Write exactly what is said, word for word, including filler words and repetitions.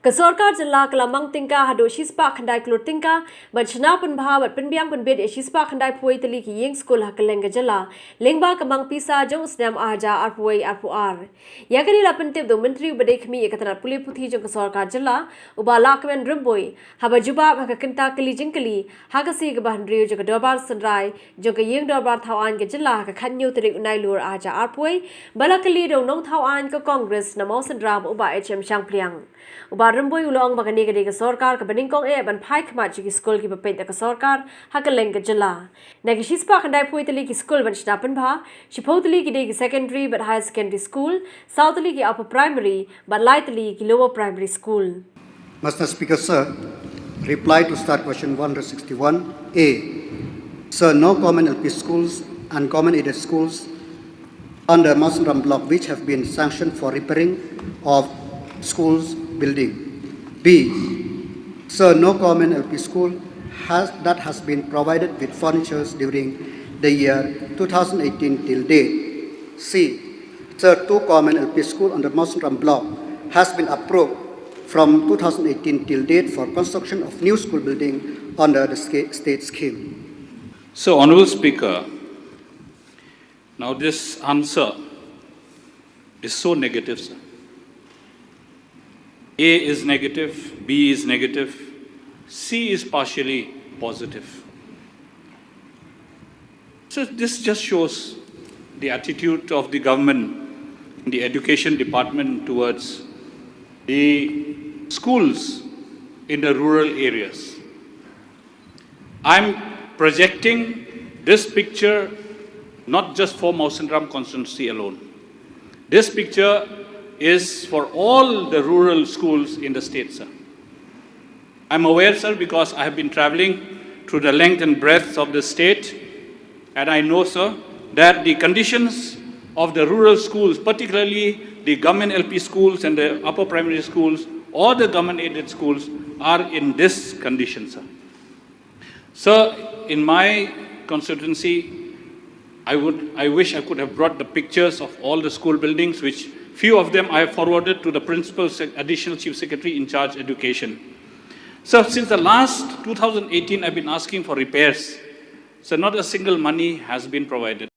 Ka sorkar jylla ka la mang tyngka haduh shispah khyndai klur tyngka ban shna pynbha bad pynbiang pynbit ïa shispah khyndai phew tylli ki ïing skul ha kylleng ka jylla lyngba ka mang pisa jong u snem ar hajar arphew arphew ar. Ïa kane la pyntip da u Myntri uba dei khmih ïa ka tnat pule puthi jong ka sorkar jylla, u Bah Lahkmen Rymbui, haba jubab ha ka kynta kylli jingkylli ha ka sngi kaba hynriew jong ka Dorbar Synrai jong ka Ïing Dorbar Thaw Aiñ ka jylla ha ka khathynñiew tarik u Nailur ar hajar arphew, ba la kylli da u nongthaw aiñ ka Congress na Mawsynram, u Bah H M Shangpliang. U Bah Rymbui u la ong ba kane ka dei ka sorkar kaba nyngkong eh ban phai khmat sha ki skul kiba peit da ka sorkar ha kylleng ka jylla. Na ki shispah khyndai phew tylli ki skul ban shna pynbha, shiphew tylli ki dei ki secondary bad higher secondary school, saw tylli ki upper primary bad lai tylli ki lower primary school. Mister Speaker, sir, reply to start question one hundred sixty-one A. Sir, no government L P schools and government aided schools under Mawsynram block which have been sanctioned for repairing of schools building. B. Sir, no government L P school has, that has been provided with furnitures during the year two thousand eighteen till date. C. Sir, two government L P school under Mawsynram block has been approved from two thousand eighteen till date for construction of new school building under the sca- state scheme. So, Honorable Speaker, now this answer is so negative, sir. A is negative, B is negative, C is partially positive. So, this just shows the attitude of the government, the education department towards the schools in the rural areas. I'm projecting this picture not just for Mawsynram constituency alone. This picture is for all the rural schools in the state, sir. I'm aware, sir, because I have been traveling through the length and breadth of the state, and I know, sir, that the conditions of the rural schools, particularly the government L P schools and the upper primary schools or the government aided schools, are in this condition, sir. Sir, in my constituency, I would, I wish I could have brought the pictures of all the school buildings, which few of them I have forwarded to the Principal Sec- Additional Chief Secretary in charge education. So since the last two thousand eighteen, I've been asking for repairs. So not a single money has been provided.